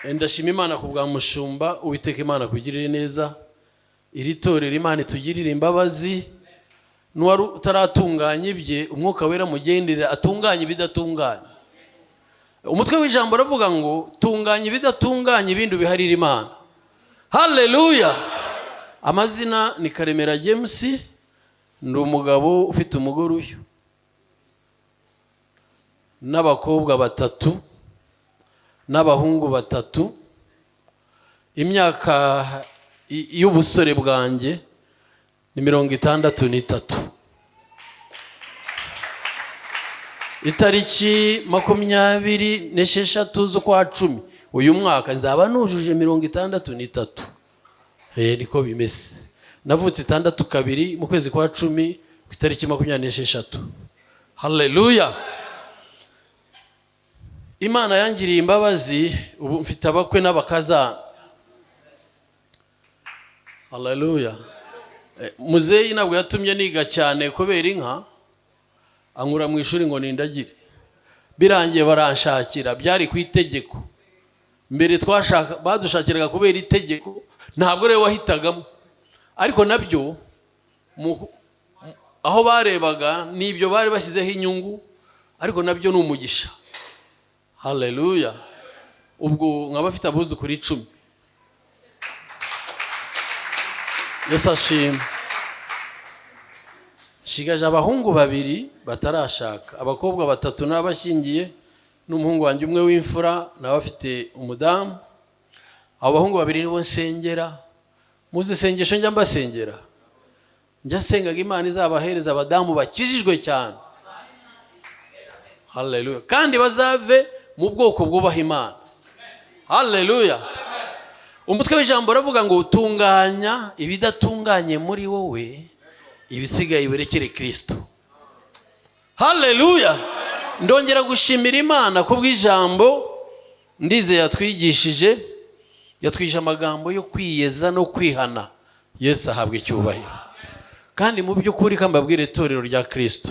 Ndashima Imana ku bwa mushumba. Uwiteka Imana kugirire neza. Iri torero, Imana itugirire imbabazi. N'uwari utaratunganya ibye, Umwuka Wera mugendere atunganye ibidatunganye. Umutwe w'ijambo uravuga ngo tunganya ibidatunganye, ibindi ubiharire Imana. Haleluya! Amazina ni Karemera James, ndi umugabo ufite umugore uyu n'abakobwa batatu n'abahungu batatu. Imyaka y'ubusore bwanjye ni 63. Itariki 26 z'ukwa 10 uyu mwaka nzaba nujuje 63. Niko bimeze. Navutse 62 mu kwezi kwa 10 ku itariki 26. Haleluya! Imana yangiriye imbabazi, ubu mfite abakwe n'abakazana. Haleluya! Muzeyi ntabwo yatumye niga cyane kubera inka, ankura mu ishuri ngo nindagire. Birangiye baranshakira, byari ku itegeko. Mbere twashaka badushakiraga kubera itegeko, ntabwo rero wahitagamo, ariko nabyo aho barebaga n'ibyo bari bashyizeho inyungu, ariko nabyo ni umugisha. Haleluya! Ubwo nkaba afite abuzukuru 10. Yesu ashimwe. Nshigaje abahungu babiri batarashaka, abakobwa batatu n'abashyingiye, n'umuhungu wanjye umwe w'imfura nawe afite umudamu. Abo bahungu babiri nibo nsengera. Muzi isengesho njya mbasengera? Njya nsengaga Imana izabahereza abadamu bakijijwe cyane. Haleluya! Kandi bazave mu bwoko bwubaha Imana. Haleluya! Umutwe w'ijambo uravuga ngo tunganya ibidatunganye muri wowe, ibisigaye werekere Kristo. Haleluya! Ndongera gushimira Imana kubw'ijambo ndize yatwigishije. Yatwigishije amagambo yo kwiyeza no kwihana. Yesu ahabwa icyubahiro. Kandi mu by'ukuri kambabwire, itorero rya Kristo,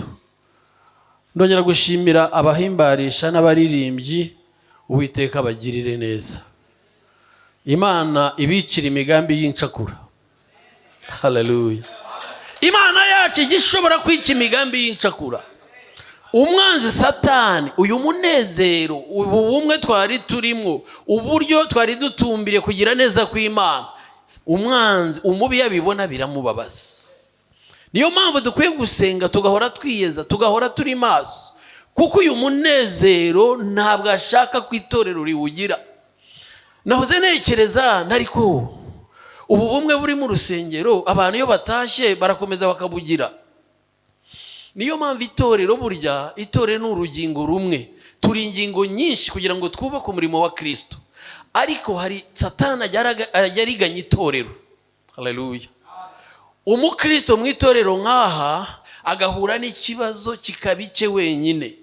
ndongera gushimira abahimbarisha n'abaririmbyi. Uwiteka abagirire neza, Imana ibicira imigambi y'incakura. Haleluya! Imana yacu ijya ishobora kwica imigambi y'incakura. Umwanzi Satani, uyu munezero, ubu bumwe twari turimo, uburyo twari dutumbiriye kugira neza kw'Imana, umwanzi umubi yabibona biramubabaza. Niyo mpamvu dukwiye gusenga, tugahora twiyeza, tugahora turi maso, kuko uyu munezero ntabwo ashaka ko itorero riwugira. Nahoze ntekereza, ariko ubu bumwe buri mu rusengero, abantu iyo batashye barakomeza bakabugira. Niyo mpamvu itorero, burya itorero ni urugingo rumwe, turi ingingo nyinshi kugira ngo twubake umurimo wa Kristo. Ariko hari Satani ajya ariganya itorero. Haleluya! Umukristo mu itorero nk'aha agahura n'ikibazo kikaba icye wenyine,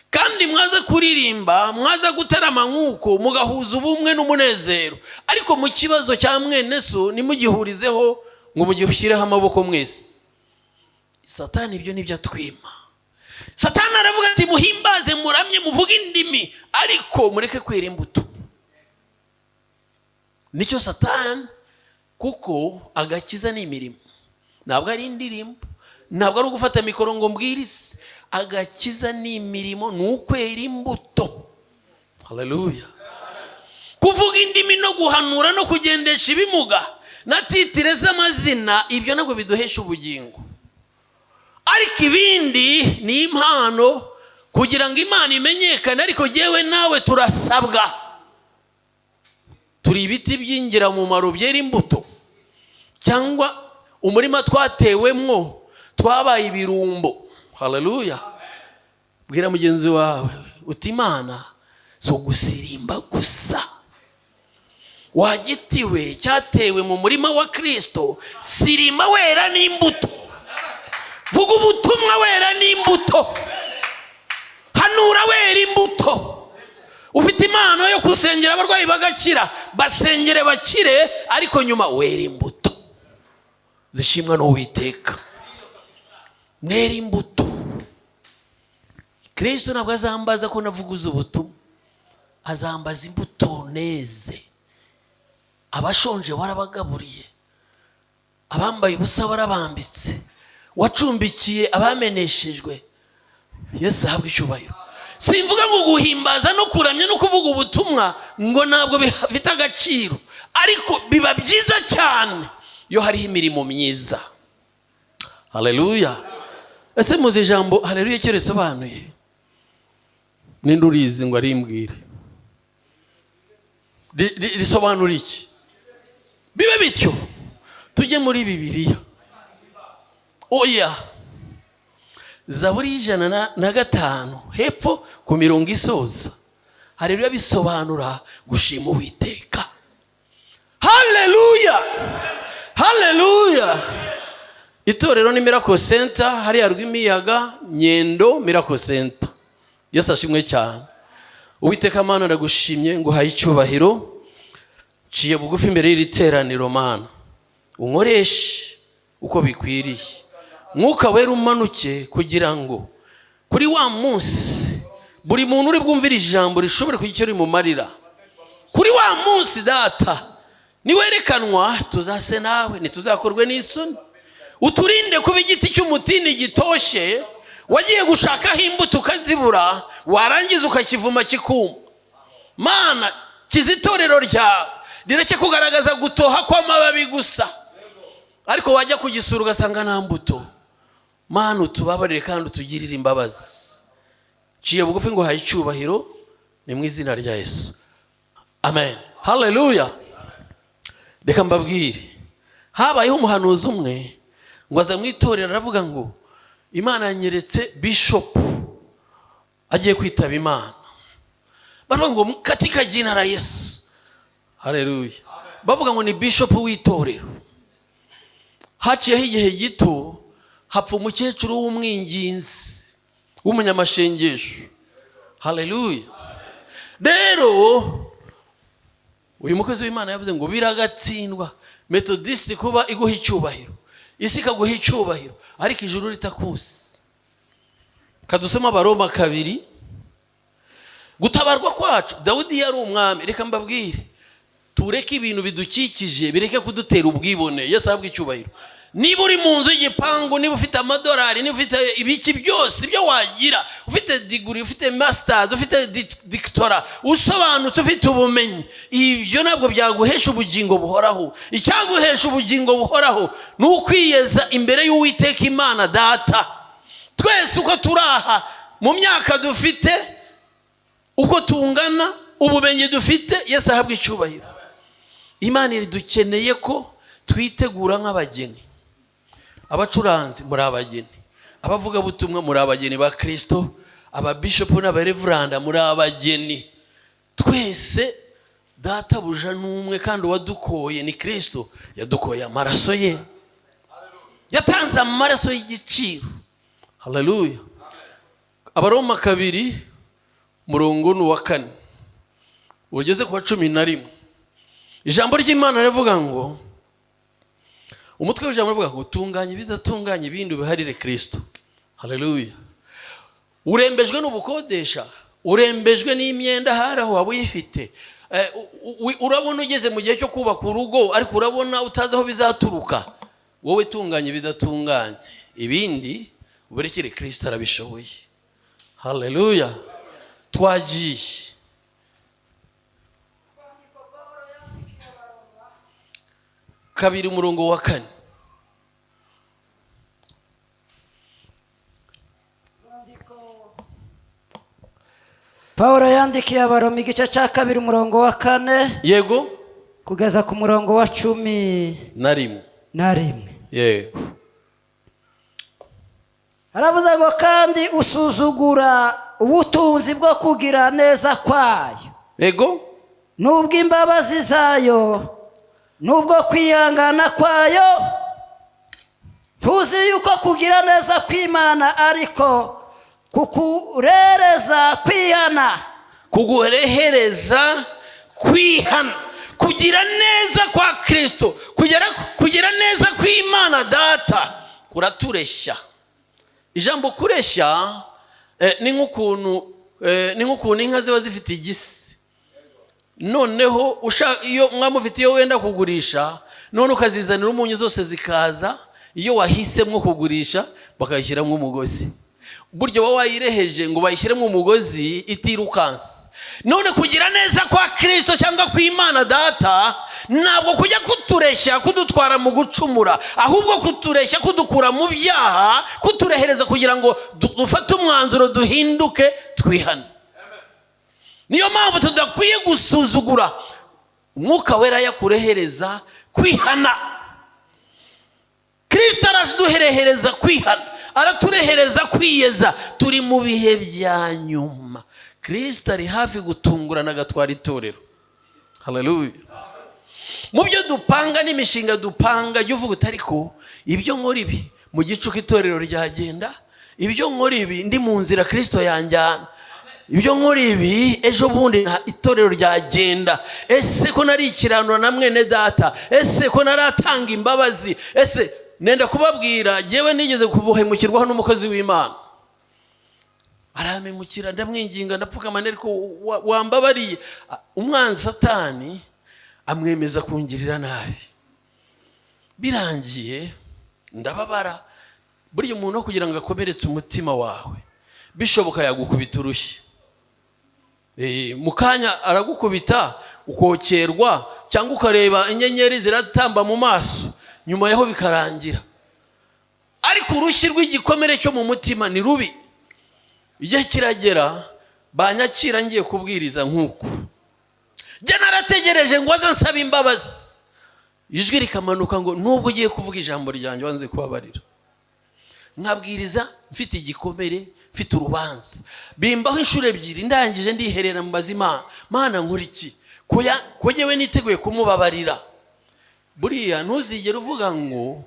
kandi mwaza kuririmba, mwaza gutarama nk'uko mugahuza ubumwe n'umunezero, ariko mu kibazo cya mwene so ntimugihurizeho ngo mugishyireho amaboko mwese. Satani ibyo nibyo atwima. Satani aravuga ati muhimbaze, muramye, muvuge indimi, ariko mureke kwera imbuto. Nicyo Satani, kuko agakiza ni imirimo, ntabwo ari indirimbo, ntabwo ari ugufata mikoro ngo mbwirize. Agakiza ni imirimo, ni ukwera imbuto. Haleluya! Kuvuga indimi no guhanura no kugendesha ibimuga na titre z'amazina, ibyo ntabwo biduhesha ubugingo. Ariko ibindi ni impano kugira ngo Imana imenyekane. Ariko yewe nawe turasabwa, turi ibiti by'ingirakamaro byera imbuto, cyangwa umurima twatewemwo twabaye ibirumbo? Haleluya! Bwira mugenzi wawe uti Imana si ugusirimba gusa. Wagitiwe cyatewe mu murima wa Kirisito, sirimba wera n'imbuto, vuga ubutumwa wera n'imbuto, hanura wera imbuto. Ufite impano yo gusengera abarwayi bagakira, basengere bakire, ariko nyuma wera imbuto zishimwa n'Uwiteka. Mwera imbuto. Kirisito ntabwo azambaza ko navuguza ubutumwa. Azambaza imbuto neze. Abashonje warabagaburiye, abambaye ubusa warabambitse, wacumbikiye abameneshejwe. Yesu ahabwa icyubahiro. Simvuga ngo guhimbaza no kuramya no kuvuga ubutumwa ngo ntabwo bifite agaciro, ariko biba byiza cyane iyo hariho imirimo myiza. Haleluya! Ese muzi ijambo haleluya icyo risobanuye? Ninde urizi ngo arimbwire? Risobanura iki? Bibe bityo. Tujye muri Bibiliya. Oya, Zaburi y'105 hepfo ku mirongo isoza. Haleluya bisobanura gushima Uwiteka. Haleluya, haleluya! Itorero ni Miracle Center, hariya Rwimiyaga, Nyendo, Miracle Center. Yesu ashimwe cyane. Uwiteka Mana, ndagushimye, nguhaye icyubahiro. Nciye bugufi imbere y'iri teraniro. Mana, unkoreshe uko bikwiriye. Mwuka Wera umanuke, kugira ngo kuri wa munsi buri muntu uri bwumvire ijambo rishobore kugira icyo rimumarira. Kuri wa munsi, Data, niwerekanwa, tuzase nawe, ntituzakorwe n'isoni. Uturinde kuba igiti cy'umutini gitoshye wagiye gushakaho imbuto ukazibura, warangiza ukakivuma kikuma. Mana, kiza itorero ryawe, rireke kugaragaza gutoha kw'amababi gusa, ariko wajya kugisura ugasanga nta mbuto. Mana, utubabarire kandi utugirire imbabazi. Ciye bugufi ngo uhaye icyubahiro, ni mu izina rya Yesu, amen. Haleluya! Reka mbabwire, habayeho umuhanuzi umwe ngo aza mu itorero, aravuga ngo Imana yanyeretse bishopu agiye kwitaba Imana. Baravuga ngo katika jina la Yesu. Haleluya! Bavuga ngo ni bishopu w'itorero. Haciyeho igihe gito, hapfa umukecuru w'umwinginzi w'umunyamashengesho. Haleluya! Rero uyu mukozi w'Imana yavuze ngo biragatsindwa Metodisiti kuba iguha icyubahiro, isi ikaguha icyubahiro, ariko ijuru ritakuzi. Kadusoma Abaroma 2. Gutabarwa kwacu, Dawidi yari umwami. Reka mbabwire, tureke ibintu bidukikije bireke kudutera ubwibone. Yesu ahabwa icyubahiro. Niba uri mu nzu y'igipangu, niba ufite amadolari, niba ufite ibiki byose ibyo wagira, ufite degree, ufite masters, ufite doctorat, usobanutse, ufite ubumenyi, ibyo ntabwo byaguhesha ubugingo buhoraho. Icyaguhesha ubugingo buhoraho ni ukwiyeza imbere y'Uwiteka Imana Data. Twese uko turi aha, mu myaka dufite, uko tungana, ubumenyi dufite, Yesu ahabwa icyubahiro, Imana idukeneye ko twitegura nk'abageni. Abacuranzi muri abageni, abavugabutumwa muri abageni ba Kirisito, ababishopu n'abarevuranda muri abageni. Twese databuja ni umwe, kandi uwadukoye ni Kirisito. Yadukoye amaraso ye, yatanze amaraso y'igiciro. Haleluya! Abaroma 2, murongo ni uwa 4 ugeze ku wa 11. Ijambo ry'Imana rivuga ngo, umutwe w'ijambo rivuga ngo tunganya ibidatunganye, ibindi ubiharire Kirisito. Haleluya! Urembejwe n'ubukodesha, urembejwe n'imyenda, hari aho waba uyifite. Urabona ugeze mu gihe cyo kubaka urugo, ariko urabona utazi aho bizaturuka. Wowe tunganya ibidatunganye, ibindi uberekere Kirisito, arabishoboye. Haleluya! Twagiye. 2, umurongo wa 4. Pawulo yandikiye Abaroma, igice cya 2, umurongo wa 4 kugeza ku murongo wa 11. Na 1. Yego. Aravuze ngo kandi usuzugura ubutunzi bwo kugira neza kwayo, n'ubw'imbabazi zayo, n'ubwo kwihangana kwayo, tuzi yuko kugira neza kw'Imana ariko kukurereza kwihana. Kugurehereza kwihana. Kugira neza kwa Kirisito, kugira neza kw'Imana Data kuratureshya. Ijambo kureshya ni nk'ukuntu inka ziba zifite igisi. Noneho iyo mwaba mufite, iyo wenda kugurisha, none ukazizanira umunyu zose zikaza, iyo wahisemo kugurisha bakayishyiramo umugozi. Buryo wowe wayireheje ngo bayishyiremo umugozi itirukanse. None kugira neza kwa Kirisito cyangwa kw'Imana Data ntabwo kujya kutureshya kudutwara mu gucumura, ahubwo kutureshya kudukura mu byaha, kuturehereza kugira ngo dufate umwanzuro, duhinduke, twihane. Niyo mpamvu tudakwiye gusuzugura Umwuka Wera yakurehereza kwihana. Kirisito araduherehereza kwihana, araturehereza kwiyeza. Turi mu bihe bya nyuma. Kirisito ari hafi gutungurana agatwara itorero. Haleluya! Mu byo dupanga n'imishinga dupanga, jya uvuga uti: "Ariko ibyo nkora ibi, mu gicuku itorero ryagenda. Ibyo nkora ibi, ndi mu nzira Kirisito yanjyana. Ibyo nkora ibi, ejo bundi itorero ryagenda. Ese ko nari ikiranura na mwene data? Ese ko naratanga imbabazi?" Ese nenda kubabwira, yewe nigeze kubuhemukirwaho n'umukozi w'Imana, arampemukira, ndamwinginga, ndapfukama, ariko wambabariye. Umwanzi Satani amwemeza kungirira nabi. Birangiye ndababara. Burya umuntu kugira ngo akomeretse umutima wawe, bishoboka yagukubita urushyi. Mu kanya aragukubita ukokerwa, cyangwa ukareba inyenyeri ziratamba mu maso, nyuma yaho bikarangira. Ariko urushyi rw'igikomere cyo mu mutima ni rubi. Igihe kiragera banyakira ngiye kubwiriza nk'uku. Njye narategereje ngo aze nsabe imbabazi. Ijwi rikamanuka ngo: "Nubwo ugiye kuvuga ijambo ryanjye, wanze kubabarira." Nkabwiriza mfite igikomere, mfite urubanza. Bimbaho inshuro ebyiri. Ndangije ndiherera, mbaza Imana: "Mana, nkora iki ko yewe niteguye kumubabarira?" Buriya ntuzigere uvuga ngo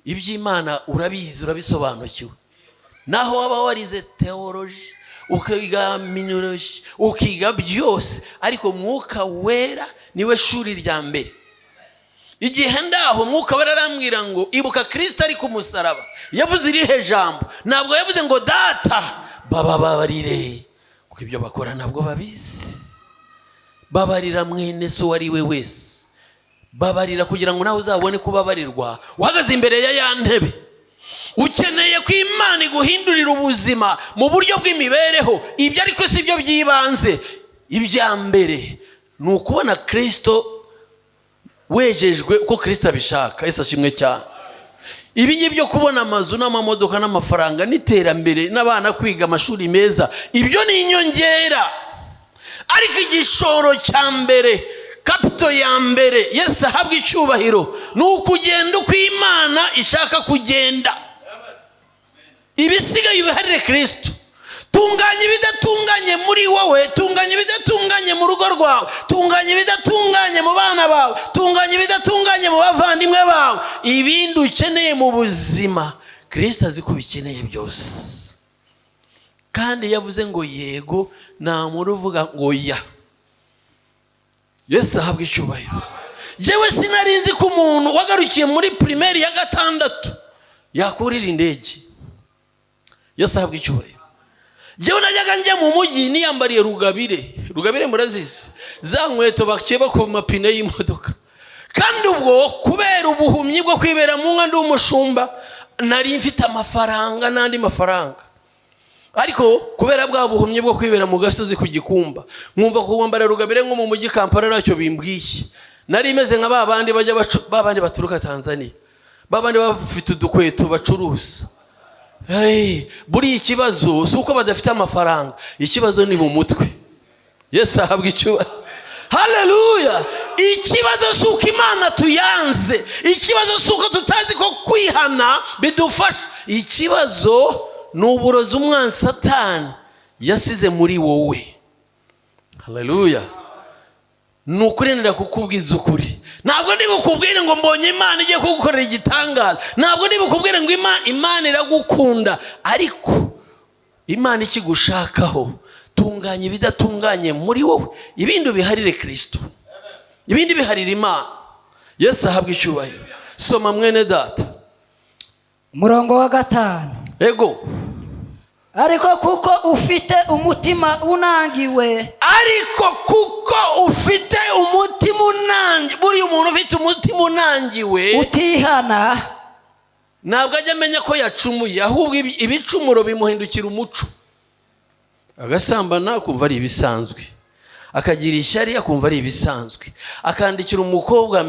iby'Imana urabizi, urabisobanukiwe. Naho waba warize théologie, ukiga minologie, ukiga byose, ariko Mwuka Wera niwe shuri rya mbere. Igihe ndaho, Mwuka Wera arambwira ngo: "Ibuka Kirisito ari ku musaraba yavuze irihe jambo? Ntabwo yavuze ngo: 'Data, bababarire kuko ibyo bakora ntabwo babizi'? Babarira mwene so uwo ari we wese. Babarira kugira ngo nawe uzabone kubabarirwa uhagaze imbere ya ya ntebe. Ukeneye ko Imana iguhindurira ubuzima mu buryo bw'imibereho, ibyo ariko si byo by'ibanze. Ibya mbere ni ukubona Kirisito, wejejwe uko Kirisito abishaka. Ese ashimwe cyane. Ibi ngibi byo kubona amazu n'amamodoka n'amafaranga n'iterambere n'abana kwiga amashuri meza, ibyo ni inyongera. Ariko igishoro cya mbere, capital ya mbere, Yesu ahabwa icyubahiro, ni ukugenda uko Imana ishaka kugenda. Ibisigaye ubiharire Kirisito. Tunganya ibidatunganye muri wowe, tunganya ibidatunganye mu rugo rwawe, tunganya ibidatunganye mu bana bawe, tunganya ibidatunganye mu bavandimwe bawe. Ibindi ukeneye mu buzima, Kirisito azi ko ubikeneye byose. Kandi yavuze ngo yego, nta muntu uvuga ngo ya. Yesu ahabwa icyubahiro. Yewe, sinari nzi ko umuntu wagarukiye muri primaire ya gatandatu yakurira indege. Yesu ahabwa icyubahiro. Njyewe najyaga njya mu mujyi niyambariye rugabire. Rugabire murazizi, za nkweto bakeba ku mapine y'imodoka. Kandi ubwo kubera ubuhumyi bwo kwibera mu nka, ndi umushumba, nari mfite amafaranga n'andi mafaranga, ariko kubera bwa buhumyi bwo kwibera mu gasozi ku gikumba, nkumva kuwambara rugabire nko mu mujyi Kampala ntacyo bimbwiye. Nari meze nka ba bandi bajya ba bandi baturuka Tanzania, ba bandi baba bafite udukweto bacuruza. Hey, buriya ikibazo si uko badafite amafaranga, ikibazo ni mu mutwe. Yesu ahabwa icyubahiro. Haleluya! Ikibazo si uko Imana tuyanze, ikibazo si uko tutazi ko kwihana bidufasha. Ikibazo ni uburozi umwanzi Satani yasize muri wowe. Haleluya! Ni ukuri, kukubwiza ukuri, ntabwo ndi bukubwire ngo mbonye Imana igiye kugukorera igitangaza. Ntabwo ndi bukubwire ngo Imana iragukunda. Ariko Imana ikigushakaho, tunganya ibidatunganye muri wowe, ibindi ubiharire Kirisito, ibindi biharire Imana. Yesu ahabwa icyubahiro. Soma, mwene data. Umurongo wa gatanu. Ego. Ariko kuko ufite umutima unangiwe, Ariko kuko ufite umutima unangiwe. Buriya umuntu ufite umutima unangiwe utihana, ntabwo ajya amenya ko yacumuye, ahubwo ibicumuro bimuhindukira umuco. Agasambana akumva ari ibisanzwe, akagira ishyari akumva ari ibisanzwe, akandikira umukobwa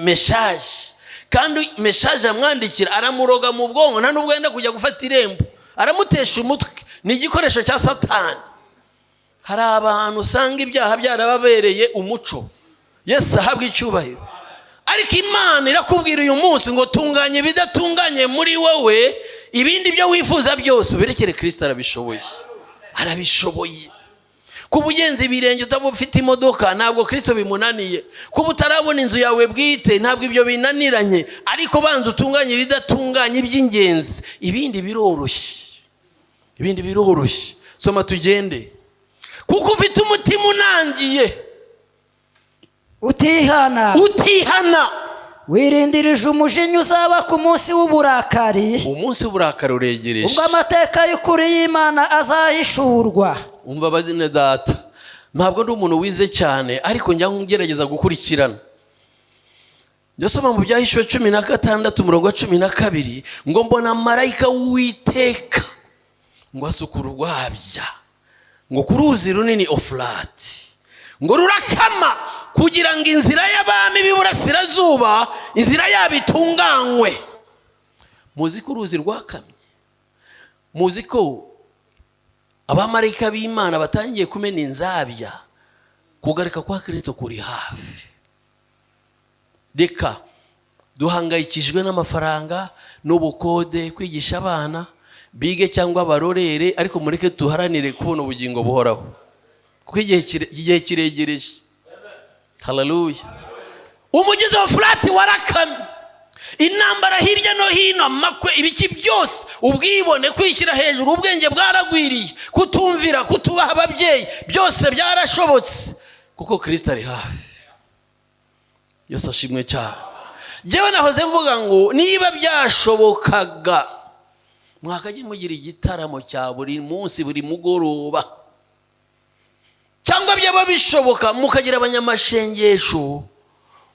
message, kandi message amwandikira aramuroga mu bwonko. Nta nubwo yenda kujya gufata irembo, aramutesha umutwe, ni igikoresho cya Satani. Hari abantu usanga ibyaha byarababereye umuco. Yesu ahabwa icyubahiro. Ariko Imana irakubwira uyu munsi ngo tunganye ibidatunganye muri wowe, ibindi byo wifuza byose ubirekere Kirisito. Arabishoboye, arabishoboye. Kuba ugenza ibirenge utaba ufite imodoka, ntabwo Kirisito bimunaniye. Kuba utarabona inzu yawe bwite, ntabwo ibyo binaniranye. Ariko banza utunganye ibidatunganye by'ingenzi, ibindi biroroshye, ibindi biroroshye. Soma tugende. Kuko ufite umutima unangiye, utihana, utihana, wirindirije umujinya uzaba ku munsi w'uburakari, Umunsi w'uburakari uregereje, ubwo amateka y'ukuri y'Imana azahishurwa. Umva bene data, ntabwo ndi umuntu wize cyane, ariko njya ngerageza gukurikirana. Ndasoma mu Byahishuwe 16, umurongo wa 12, ngo mbona marayika w'Uwiteka ngo asukura urwabya ngo ku ruzi runini Ofurati, ngo rurakama, kugira ngo inzira y'abami b'iburasirazuba, inzira yabo itunganywe. Muzi ko uruzi rwakamye? Muzi ko abamarayika b'Imana batangiye kumena inzabya? Kugaruka kwa Kirisito kuri hafi. Reka duhangayikishijwe n'amafaranga n'ubukode, kwigisha abana bige cyangwa barorere, ariko mureke duharanire kubona ubugingo buhoraho, kuko igihe kiregereje. Haleluya! Umugezi wa Furati warakamye. Intambara hirya no hino, amakwe, ibiki byose, ubwibone, kwishyira hejuru, ubwenge bwaragwiriye, kutumvira, kutubaha ababyeyi, byose byarashobotse, kuko Kirisito ari hafi. Yesu ashimwe cyane. Njyewe nahoze mvuga ngo niba byashobokaga, mwakajya mugira igitaramo cya buri munsi, buri mugoroba, cyangwa byaba bishoboka mukagira abanyamashengesho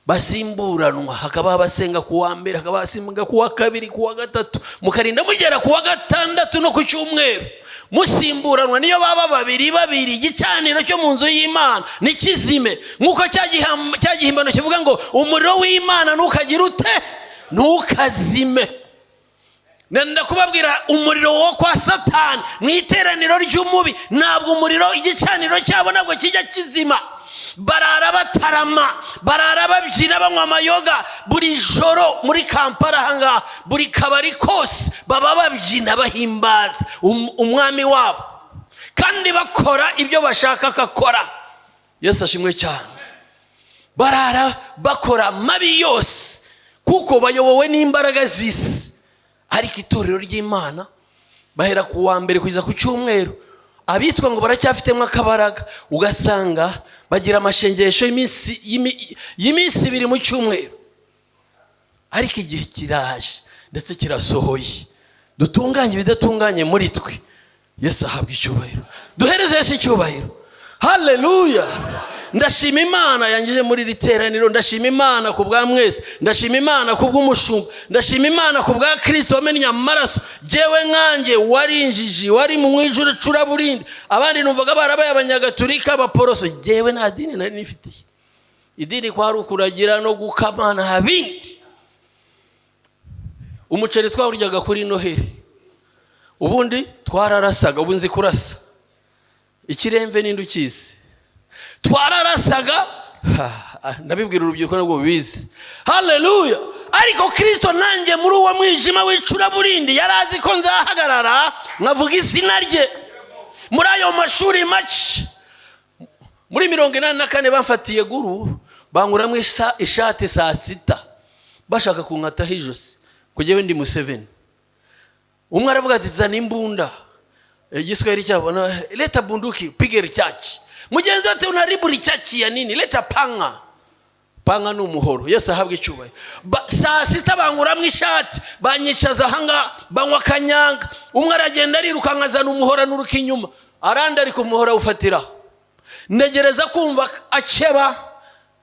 basimburanwa, hakaba abasenga ku wa mbere, hakaba abasenga ku wa kabiri, ku wa gatatu, mukarinda mugera ku wa gatandatu, no ku cyumweru musimburanwa, niyo baba babiri babiri. Igicaniro cyo mu nzu y'Imana ntikizime, nk'uko cya gihimbano kivuga ngo umuriro w'Imana ntukagire ute? Ntukazime. Ndakubabwira, umuriro wo kwa Satani mu iteraniro ry'umubi, ntabwo umuriro, igicaniro cyabo ntabwo kijya kizima. Barara batarama, barara babyina, banywa amayoga buri joro. Muri Kampala ahangaha, buri kabari kose baba babyina, bahimbaza umwami wabo, kandi bakora ibyo bashaka akakora. Yesu ashimwe cyane. Barara bakora mabi yose, kuko bayobowe n'imbaraga z'isi. Ariko itorero ry'Imana, bahera ku wa mbere kugeza ku cyumweru, abitwa ngo baracyafitemo akabaraga, ugasanga bagira amashengesho y'iminsi 2 mu cyumweru. Ariko igihe kiraje, ndetse kirasohoye, dutunganye ibidatunganye muri twe. Yesu ahabwa icyubahiro. Duhereze Yesu icyubahiro. Haleluya! Ndashima Imana yangije muri iri teraniro. Ndashima Imana ku bwa mwese, ndashima Imana ku bw'umushumba, ndashima Imana ku bwa Kirisito wamennye amaraso. Jyewe nkanjye wari injiji, wari mu icuraburindi, abandi numvaga barabaye abanyagatulika, abaporoso, jyewe nta dini nari nifitiye. Idini kwari ukuragira no gukama, nta bindi. Umuceri twawuryaga kuri Noheli, ubundi twararasaga. Ubu nzi kurasa ikiremve, ninde ukizi? Twararasaga. Ndabibwira urubyiruko, ntabwo bizi. Haleluya! Ariko Kirisito nanjye muri uwo mwijima w'icuraburindi yari azi ko nzahagarara nkavuga izina rye. Muri ayo mashuri make, muri 84, bamfatiye guru, bankuramo ishati saa 6, bashaka kunkataho ijosi kujyayo ndi Museveni. Umwe aravuga ati zana imbunda, Igiswahili cyabo, leta bunduki, pige richachi. Mugenzi ati unaharibu richachi ya nini? Leta panga. Panga ni umuhoro. Yesu ahabwa icyubahiro. Saa sita bankuramo ishati, banyicaza ahangaha, banywa kanyanga. Umwe aragenda arirukanka, azana umuhoro, anuruka inyuma, arandi ariko umuhoro awufatiraho. Ntegereza kumva akeba.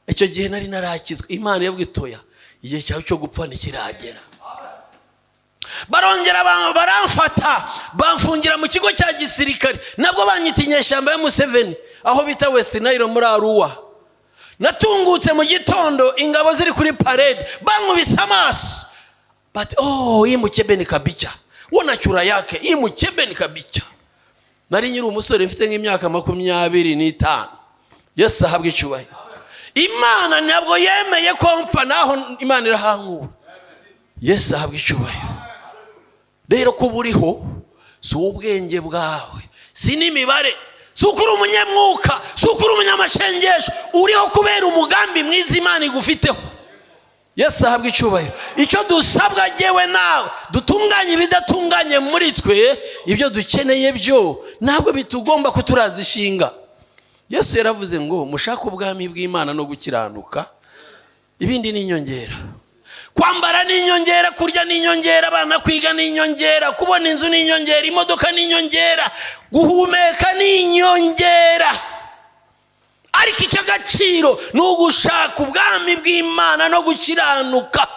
Icyo gihe nari narakizwa. Imana yabwiye itoya, igihe cyawe cyo gupfa ntikiragera. Barongera baramfata, bamfungira mu kigo cya gisirikare, nabwo banyita inyeshyamba ya Museveni, aho bita West Nile muri Arua. Natungutse mu gitondo ingabo ziri kuri parade, bankubise amaso bati: "Oh, hii mukebe ni kabicha, wona chura yake, hii mukebe ni kabicha." Nari nyiri umusore, mfite nk'imyaka 25. Yesu ahabwa icyubahiro. Imana ntabwo yemeye ko mpfa, naho Imana irahankura. Yesu ahabwa icyubahiro. Rero kuba uriho si ubwenge bwawe, si n'imibare, si uko uri umunyamwuka, si uko uri umunyamashengesho. Uriho kubera umugambi mwiza Imana igufiteho. Yesu ahabwa icyubahiro. Icyo dusabwa jyewe nawe, dutunganye ibidatunganye muri twe. Ibyo dukeneye byo ntabwo bitugomba kuturaza ishinga. Yesu yaravuze ngo: "Mushake ubwami bw'Imana no gukiranuka, ibindi ni inyongera." Kwambara ni inyongera, kurya ni inyongera, abana kwiga ni inyongera, kubona inzu ni inyongera, imodoka ni inyongera, guhumeka ni inyongera. Ariko icy'agaciro ni ugushaka ubwami bw'Imana no gukiranuka.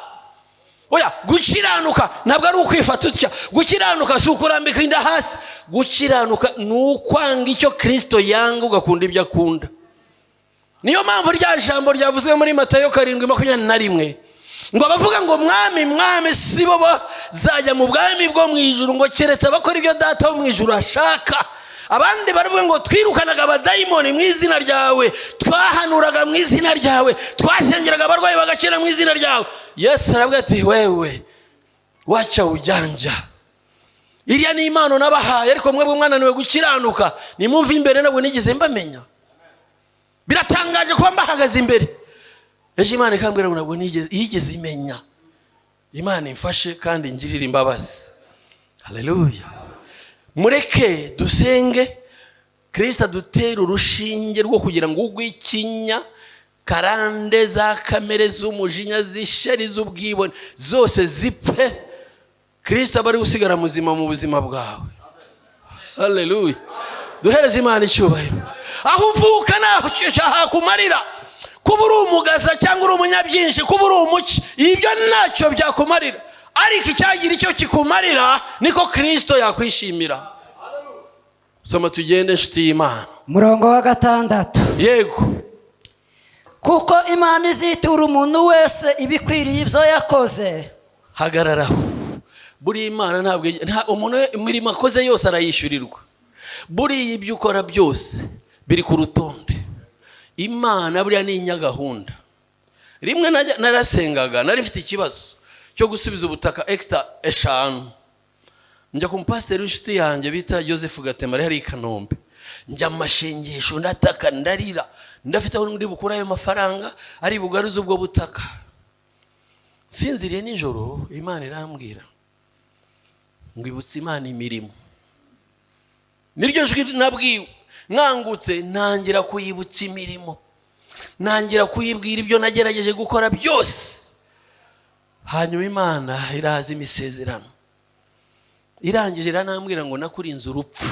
Oya, gukiranuka ntabwo ari ukwifata utya. Gukiranuka si ukurambika inda hasi. Gukiranuka ni ukwanga icyo Kirisito yanga, ugakunda ibyo akunda. Niyo mpamvu rya jambo ryavuzwe muri Matayo 7:21 ngo: "Abavuga ngo 'Mwami, Mwami' si bo bazajya mu bwami bwo mu ijuru, ngo keretse abakora ibyo Data wo mu ijuru ashaka." Abandi baravuga ngo: "Twirukanaga abadayimoni mu izina ryawe, twahanuraga mu izina ryawe, twasengeraga abarwayi bagakira mu izina ryawe." Yesu aravuga ati: "Wewe wacha ujanja, iriya ni impano nabahaye, ariko mwebwe mwananiwe gukiranuka. Nimumve imbere, ntabwo nigeze mbamenya." Biratangaje kuba mbahagaze imbere, ejo Imana ikambwira ngo ntabwo yigeze imenya. Imana imfashe kandi ingirire imbabazi. Haleluya. Mureke dusenge, Kirisita dutere urushinge rwo kugira ngo ugwikinya karande za kamere, z'umujinya, z'ishyari, z'ubwibone, zose zipfe, Kirisita aba ari gusigara muzima mu buzima bwawe. Haleluya. Duhereze Imana icyubahiro. Aho uvuka ntaho hakumarira. Kuba uri umugaza cyangwa uri umunyabyinshi, kuba uri umuki, ibyo ntacyo byakumarira. Ariko icyagira icyo kikumarira niko Kirisito yakwishimira. Soma tugende, inshuti y'Imana. Umurongo wa 6. Yego. Kuko Imana izitura umuntu wese ibikwiriye ibyo yakoze. Hagararaho. Buriya Imana ntabwo umuntu imirimo akoze yose arayishyurirwa. Buriya ibyo ukora byose biri ku rutonde. Imana buriya ni inyagahunda. Rimwe narasengaga, nari mfite ikibazo cyo gusubiza ubutaka hegitari 5. Njya ku mupasiteri w'inshuti yanjye bita Joseph Gatema, ari hariya i Kanombe. Njya mu mashengesho, ndataka, ndarira, ndafite aho ndi bukure ayo mafaranga ari bugaruze ubwo butaka. Nsinziriye nijoro, Imana irambwira ngo: "Ibutse Imana imirimo." Niryo jwi nabwiwe. Nkangutse ntangira kuyibutsa imirimo, ntangira kuyibwira ibyo nagerageje gukora byose. Hanyuma Imana iraza imisezerano, irangije iranambwira ngo: "Nakurinze urupfu."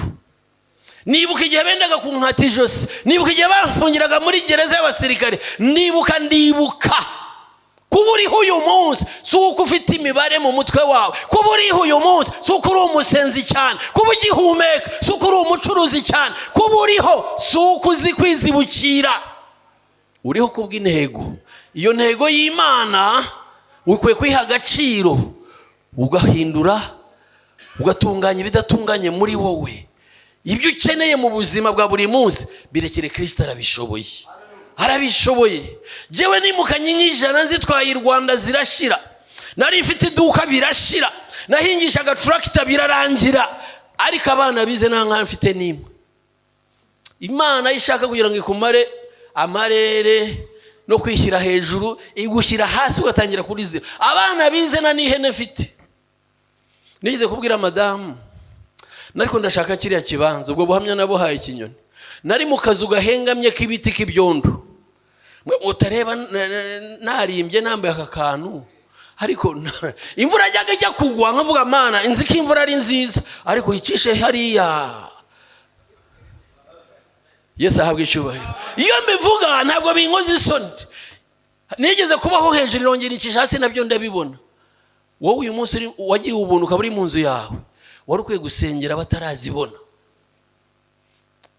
Nibuka igihe bendaga kunkata ijosi, nibuka igihe bafungiraga muri gereza y'abasirikare, nibuka, ndibuka. Kuba uriho uyu munsi si uko ufite imibare mu mutwe wawe. Kuba uriho uyu munsi si uko uri umusenzi cyane. Kuba ugihumeka si uko uri umucuruzi cyane. Kuba uriho si uko uzi kwizibukira. Uriho kubw'intego. Iyo ntego y'Imana ukwiye kwiha agaciro, ugahindura, ugatunganya ibidatunganye muri wowe. Ibyo ukeneye mu buzima bwa buri munsi birekere Kirisita, arabishoboye, arabishoboye. Njyewe nimukanye nk'ijana nzitwaye i Rwanda zirashira. Nari mfite iduka birashira, nahingishaga tractor birarangira, ariko abana bize nta nka mfite n'imwe. Imana iyo ishaka kugira ngo ikumare amarere no kwishyira hejuru, igushyira hasi ugatangira kuri zero. Abana bize na n'ihene mfite. Nigeze kubwira madamu, ariko ndashaka kiriya kibanza. Ubwo buhamya nabuhaye ikinyoni. Nari mu kazu gahengamye k'ibiti k'ibyondo. Mwe utareba narimbye nambaye aka kantu, ariko imvura yajyaga ijya kugwa nkavuga: "Mana, nzi ko imvura ari nziza, ariko uyicishe hariya." Yesu ahabwa icyubahiro. Iyo mbivuga ntabwo binkoza isoni. Nigeze kubaho hejuru, irongera icisha hasi, nabyo ndabibona. Wowe uyu munsi wagiriwe ubuntu ukaba uri mu nzu yawe, wari ukwiye gusengera batarazibona.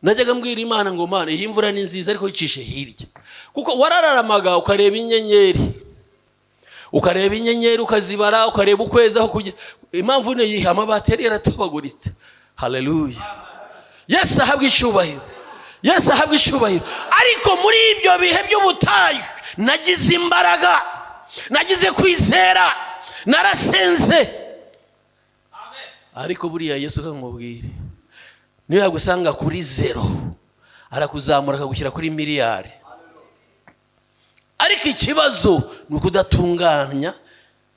Najyaga mbwira Imana ngo: "Mana, iyi mvura ni nziza, ariko yicishe hirya," kuko warararamaga ukareba inyenyeri, ukareba inyenyeri ukazibara, ukareba ukwezi aho kujya. Impamvu ni iyihe? Amabati yari yaratobaguritse. Haleluya! Yesu ahabwa icyubahiro, Yesu ahabwa icyubahiro. Ariko muri ibyo bihe by'ubutayu nagize imbaraga, nagize kwizera, narasenze. Ariko buriya Yesu, kamubwire, niyo yagusanga kuri zero arakuzamura akagushyira kuri miliyari. Ariko ikibazo ni ukudatunganya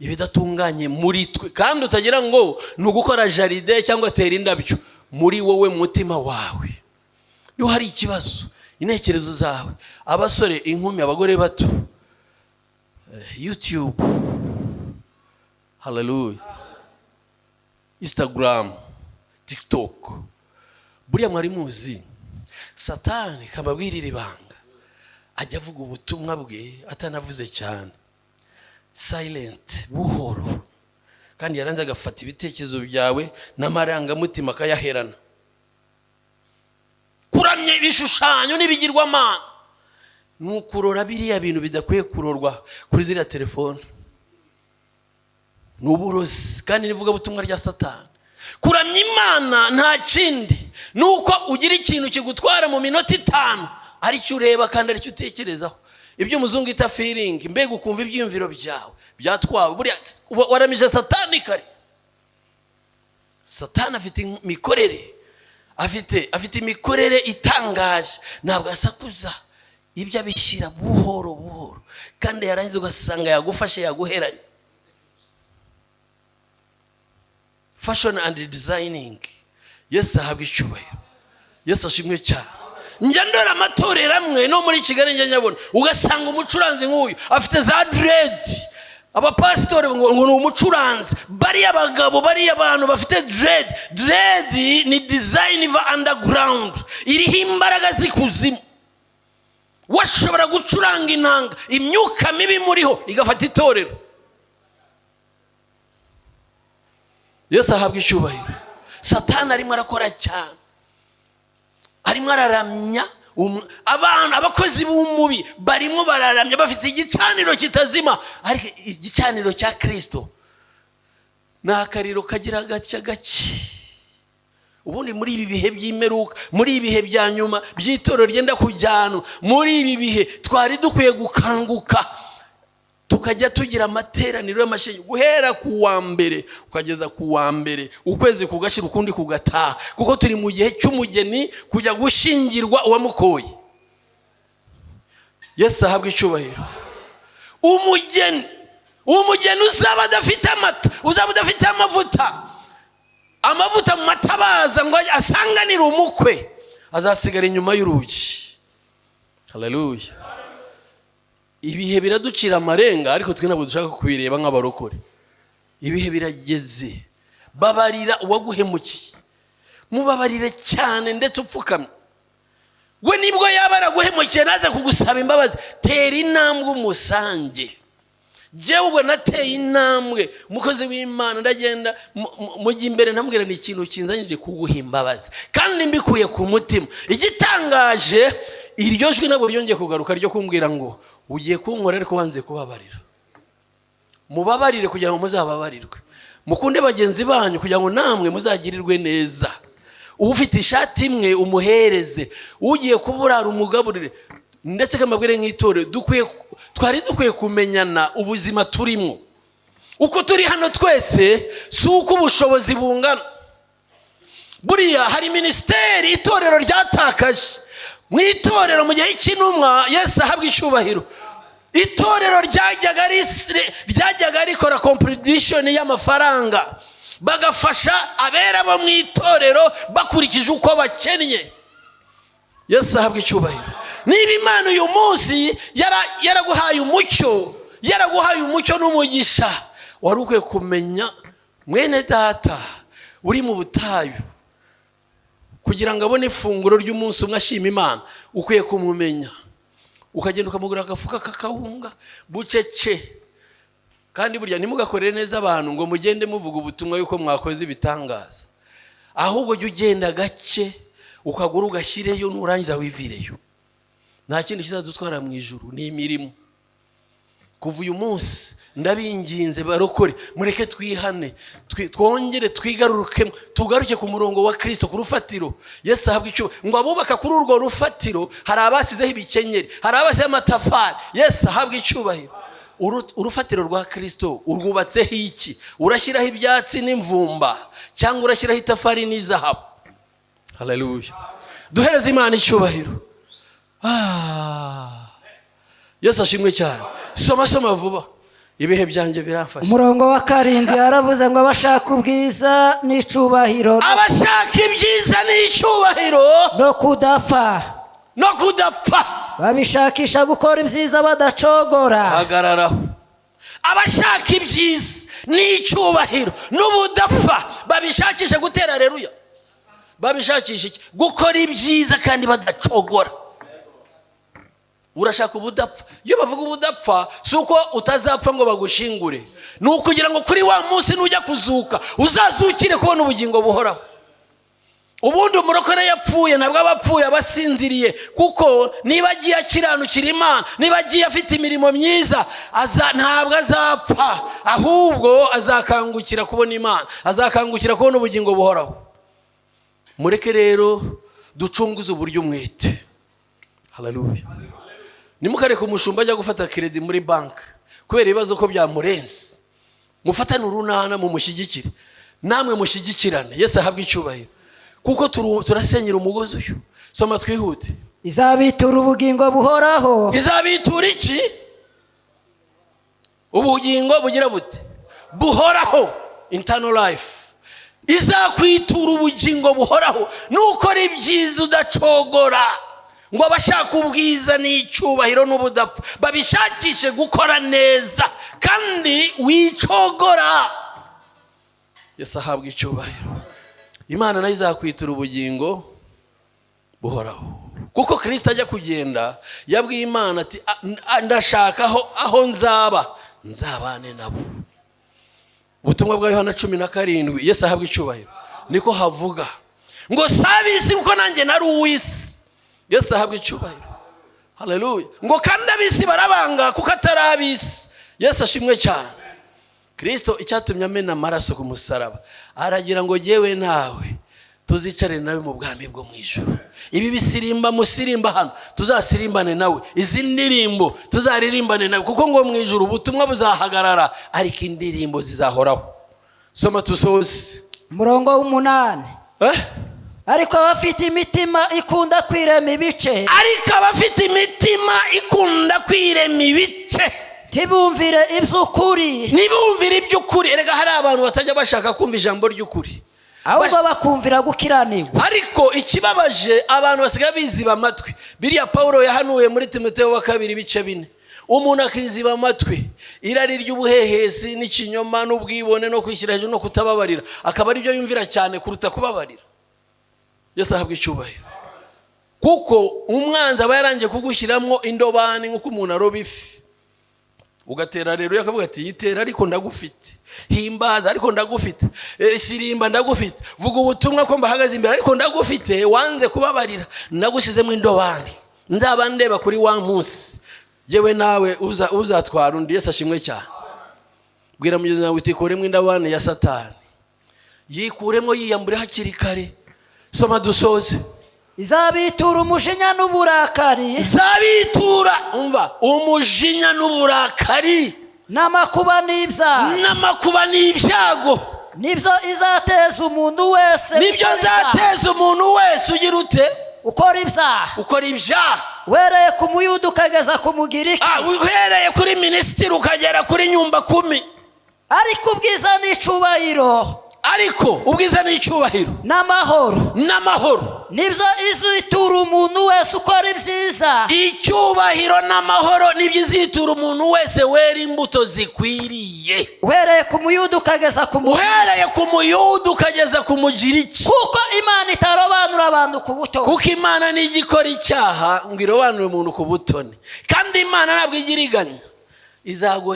ibidatunganye muri twe, kandi utagira ngo ni ugukora jardin cyangwa tera indabyo. Muri wowe, mu mutima wawe niho hari ikibazo, intekerezo zawe. Abasore, inkumi, abagore bato, YouTube, haleluya, Instagram, TikTok. Buriya mwari muzi Satani? Kababwirira ibanga, ajya avuga ubutumwa bwe atanavuze cyane, silent, buhoro, kandi yaranze agafata ibitekerezo byawe n'amarangamutima akayaherana. Kuramya ibishushanyo n'ibigirwamana ni ukurora biriya bintu bidakwiye kurorwa kuri ziriya telefone, ni uburozi kandi n'ivugabutumwa rya Satani. Kuramya Imana nta kindi, ni uko ugira ikintu kigutwara mu minota 5, aricyo ureba kandi aricyo utekerezaho, ibyo umuzungu yita feeling. Mbega ukumva ibyiyumviro byawe byatwawe. Buriya waramije Satani kare. Satani afite imikorere, afite imikorere itangaje. Ntabwo asakuza, ibyo abishyira buhoro buhoro, kandi yarangiza ugasanga yagufashe, yaguheranye. Fashion and designing. Yesu ahabwa icyubahiro, Yesu ashimwe cyane. Njya ndora amatorero amwe no muri Kigali, njya nyabona ugasanga umucuranzi nk'uyu afite za dread, abapasitori ngo ni umucuranzi. Bariya bagabo, bariya bantu bafite dread, dread ni design iva underground, iriho imbaraga z'ikuzimu. Washobora gucuranga inanga, imyuka mibi muriho igafata itorero. Yesu ahabwa icyubahiro. Satani arimo arakora cyane, arimo araramya abantu. Abakozi b'umubi barimo bararamya, bafite igicaniro kitazima, ariko igicaniro cya Kirisito ni akariro kagira gatya gake. Ubundi muri ibi bihe by'imperuka, muri ibi bihe bya nyuma by'itorero ryenda kujyana, muri ibi bihe twari dukwiye gukanguka, tukajya tugira amateraniro y'amashenyi guhera ku wa mbere ukageza ku wa mbere, ukwezi kugashira ukundi kugataha, kuko turi mu gihe cy'umugeni kujya gushyingirwa uwamukoye. Yesu ahabwa icyubahiro. Umugeni uzaba adafite amata, uzaba udafite amavuta, amavuta mu matabaza ngo asanganire umukwe, azasigara inyuma y'urugi. Haleluya! Ibihe biraducira amarenga, ariko twe ntabwo dushaka kubireba nk'abarokore. Ibihe birageze. Babarira uwaguhemukiye, mubabarire cyane ndetse upfukamye. We nibwo yaba yaraguhemukiye naze kugusaba imbabazi, tera intambwe umusange. Jyewe ubwo nateye intambwe, umukozi w'Imana, ndagenda mujya imbere, ntamubwira ni ikintu kinzanyije kuguha imbabazi kandi mbikuye ku mutima. Igitangaje, iryo jwi ntabwo ryongeye kugaruka ryo kumbwira ngo ugiye kunkora ariko wanze kubabarira. Mubabarire kugira ngo muzababarirwe. Mukunde bagenzi banyu kugira ngo namwe muzagirirwe neza. Ufite ishati imwe umuhereze, ugiye kuburara umugaburire. Ndetse kamabwire, nk'itorero twari dukwiye kumenyana ubuzima turimo. Uko turi hano twese si uko ubushobozi bungana. Buriya hari minisiteri itorero ryatakaje mu itorero mu gihe cy'intumwa. Yesu ahabwa icyubahiro. Itorero ryajyaga rikora competition y'amafaranga, bagafasha abera bo mu itorero bakurikije uko bakennye. Yesu ahabwa icyubahiro. Niba Imana uyu munsi yaraguhaye umucyo, yaraguhaye umucyo n'umugisha, wari ukwiye kumenya mwene data uri mu butayu kugira ngo abone ifunguro ry'umunsi umwe ashima Imana. Ukwiye kumumenya, ukagenda ukamugura agafuka k'akawunga bucece. Kandi burya ntimugakorere neza abantu ngo mugende muvuga ubutumwa yuko mwakoze ibitangaza. Ahubwo jya ugenda gake, ukagura, ugashyireyo, nurangiza wivireyo. Nta kindi kizadutwara mu ijuru, ni imirimo. Kuva uyu munsi, ndabinginze barokore, mureke twihane, twongere twigarurukemo, tugaruke ku murongo wa Kirisito, ku rufatiro. Yesu ahabwa icyubahiro. Ngo abubaka kuri urwo rufatiro, hari abasizeho ibikenyeri, hari abasizeho amatafari. Yesu ahabwa icyubahiro. Urufatiro rwa Kirisito urwubatseho iki? Urashyiraho ibyatsi n'imvumba, cyangwa urashyiraho itafari n'izahabu? Haleluya! Duhereze Imana icyubahiro. Ah. Yesu ashimwe cyane. Soma, soma vuba, ibihe byanjye biramfasha. Umurongo wa 7 yaravuze ngo: abashaka ubwiza n'icubahiro Abashaka ibyiza n'icyubahiro no kudapfa no kudapfa babishakisha gukora ibyiza badacogora. Hagararaho. Abashaka ibyiza n'icyubahiro n'ubudapfa babishakisha gutera aleluya. Babishakisha iki? Gukora ibyiza kandi badacogora. Urashaka ubudapfa. Iyo bavuga ubudapfa, si uko utazapfa ngo bagushingure, ni ukugira ngo kuri wa munsi nujya kuzuka uzazukire kubona ubugingo buhoraho. Ubundi umurokore yapfuye ntabwo aba apfuye, aba asinziriye, kuko niba agiye akiranukira Imana, niba agiye afite imirimo myiza, ntabwo azapfa, ahubwo azakangukira kubona Imana, azakangukira kubona ubugingo buhoraho. Mureke rero ducunguze uburyo umwete. Haleluya! Ntimukareke umushumba ajya gufata crédit muri banki kubera ibibazo ko byamurenze. Mufatane urunana, mumushyigikire, namwe mushyigikirane. Yesu ahabwe icyubahiro, kuko turasenyera umugozi uyu. Soma twihute. Izabitura ubugingo buhoraho. Izabitura iki? Ubugingo bugira bute? Buhoraho, eternal life. Izakwitura ubugingo buhoraho nukora ibyiza udacogora. Ngo abashaka ubwiza n'icyubahiro n'ubudapfa babishakishe gukora neza kandi wicogora. Yesu ahabwa icyubahiro. Imana nayo izakwitura ubugingo buhoraho, kuko Kirisito ajya kugenda yabwiye Imana ati: "Ndashaka aho nzaba nzabane nabo." Ubutumwa bwa Yohana 17, Yesu ahabwa icyubahiro, niko havuga ngo: "Si ab'isi kuko nanjye nari uw'isi." Yesu ahabwa icyubahiro. Haleluya! Ngo kandi ab'isi barabanga kuko atari ab'isi. Yesu ashimwe cyane. Kirisito icyatumye amena amaraso ku musaraba, aragira ngo yewe nawe tuzicare nawe mu bwami bwo mu ijuru. Ibi bisirimba musirimba hano, tuzasirimbane nawe. Izi ndirimbo tuzaririmbane nawe, kuko ngo mu ijuru ubutumwa buzahagarara, ariko indirimbo zizahoraho. Soma tusoze. Umurongo w'8. Eh? Ariko abafite imitima ikunda kwirema ibice, Ariko abafite imitima ikunda kwirema ibice, ntibumvire iby'ukuri, ntibumvire iby'ukuri. Erega hari abantu batajya bashaka kumva ijambo ry'ukuri, ahubwo bakumvira gukiranirwa. Ariko ikibabaje, abantu basigaye biziba amatwi. Biriya Paul yahanuye muri Timoteo wa kabiri ibice 4, umuntu akiziba amatwi irari ry'ubuhehesi n'ikinyoma n'ubwibone no kwishyira hejuru no kutababarira, akaba aribyo yumvira cyane kuruta kubabarira. Yesu ahabwa icyubahiro, kuko umwanzi aba yarangiye kugushyiramo indobani nk'uko umuntu aroba ifi. Ugatera rero, akavuga ati: "Yitera, ariko ndagufite. Himbaza, ariko ndagufite. Sirimba, ndagufite. Vuga ubutumwa ko mbahagaze imbere, ariko ndagufite. Wanze kubabarira, ndagushyizemo indobani." Nzaba ndeba kuri wa munsi yewe nawe uzatwara undi. Yesu ashimwe cyane. Bwira mugenzi wawe uti: "Kuremo indobani ya Satani." Yikuremo, yiyambure hakiri kare. Soma dusoze. Izabitura umujinya n'uburakari, Izabitura, umva, umujinya n'uburakari, n'amakuba n'ibyaha, n'amakuba n'ibyago, nibyo izateza umuntu wese nibyo ukora ibyaha. Nzateza umuntu wese ugira ute? Ukora ibyaha. Ukora ibyaha. Uhereye ku Muyuda ukageza ku Mugiriki. Ah, uhereye kuri minisitiri ukagera kuri nyumba kumi. Ariko ubwiza n'icubahiro, Ariko ubwiza n'icyubahiro, n'amahoro, n'amahoro. Nibyo izitura umuntu wese ukora ibyiza. Icyubahiro n'amahoro nibyo izitura umuntu wese wera imbuto zikwiriye. Uhereye ku Muyuda ukageza ku Mugiriki. Uhereye ku Muyuda ukageza ku Mugiriki. Kuko Imana itarobanura abantu ku butoni. Kuko Imana nijya ikora icyaha ngo irobanure umuntu ku butoni, kandi Imana ntabwo igira iganya.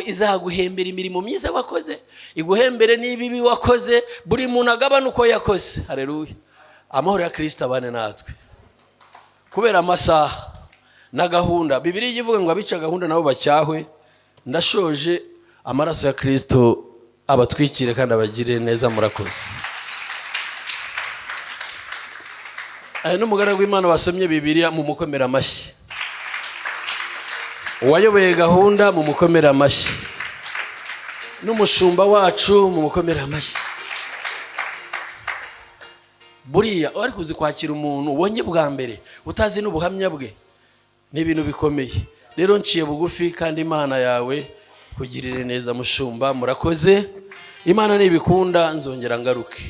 Izaguhembera imirimo myiza wakoze, iguhembere n'ibibi wakoze. Buri muntu agabana uko yakoze. Hareruya! Amahoro ya Kirisita abane natwe. Kubera amasaha na gahunda, Bibiliya ivuga ngo abica gahunda nabo bacyahwe. Ndashoje. Amaraso ya Kirisito abatwikire kandi abagire neza. Murakoze. Aya n'umugaragu w'Imana wasomye Bibiliya, mu mukomera amashyi. Uwayoboye gahunda, mu mukomera amashyi. N'umushumba wacu, mu mukomera amashyi. Buriya wari kuzi kwakira umuntu ubonye bwa mbere, utazi n'ubuhamya bwe, ni ibintu bikomeye. Rero nciye bugufi, kandi Imana yawe kugirire neza, mushumba. Murakoze. Imana nibikunda nzongera ngaruke.